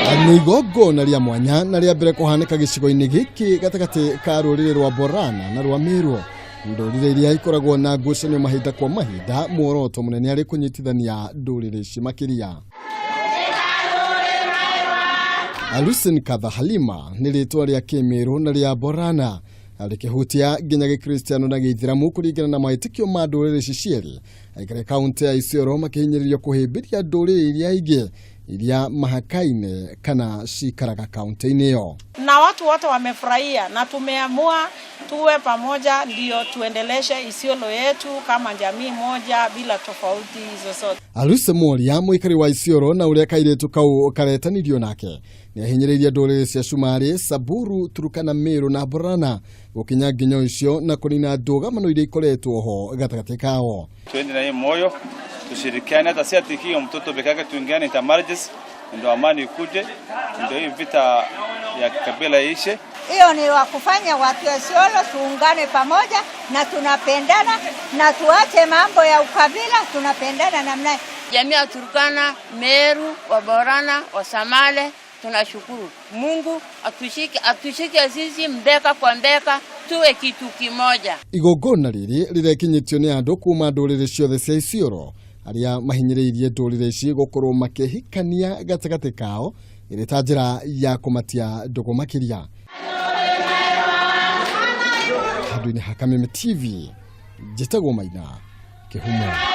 Nĩ igongona rĩa mwanya na rĩa mbere kũhanĩka gĩcigo-inĩ gĩkĩ gatagatĩ ka rũrĩrĩ rwa Borana na rwa Meru, ndũrĩrĩ iria ikoragwo na ngucanio mahinda kwa mahinda, muoroto mũnene arĩ kũnyitithania ndũrĩrĩ ici makĩria. Alusin Kadha Halima nĩ rĩtwa rĩa kĩmĩrũ na rĩa Borana rĩkĩhutia nginya gĩkristiano na gĩithĩramu kũringana na mawĩtĩkio ma ndũrĩrĩ ici cierĩ. Aikari kaunti ya Isiolo makĩhinyĩrĩrio kũhĩmbĩria ndũrĩrĩ iria ingĩ iria mahakaine kana cikaraga kaunti-inĩ ĩyo. Na watu wote wamefurahia na tumeamua tuwe pamoja ndio tuendeleshe Isiolo yetu kama jamii moja bila tofauti zozote. Aluse Moria mũikari wa Isiolo na ũrĩa kairĩtu kau karetanirio nake nĩ ahinyĩrĩirie ndũrĩrĩ cia Cumarĩ, Samburu, Turkana, Meru na Borana gũkinya nginyo icio na kũnina ndũgamano iria ikoretwo ho gatagatĩ kao. Tuende na hii moyo, tushirikiane, hata si ati hiyo mtoto peke yake, tuingiane intermarriages, ndio amani ikuje, ndio hii vita ya kabila iishe. Hiyo ni wa kufanya watu wa Isiolo tuungane pamoja na tunapendana na tuache mambo ya ukabila, tunapendana namna. Jamii ya Turkana, Meru, Waborana, Wasamale, tunashukuru Mungu atushike, atushike sisi mbeka kwa mbeka, tuwe kitu kimoja. Igongona rĩrĩ rĩrekinyĩtio nĩ andũ kuma ndũrĩrĩ ciothe cia Isiolo arĩa mahinyĩrĩirie ndũrĩrĩ ici gũkorwo makĩhikania gatagatĩ kao ĩrĩ ta njĩra ya kũmatia ndũgũ makĩria. Handũ-inĩ ha Kameme TV, njĩtagwo Maina Kĩhumo.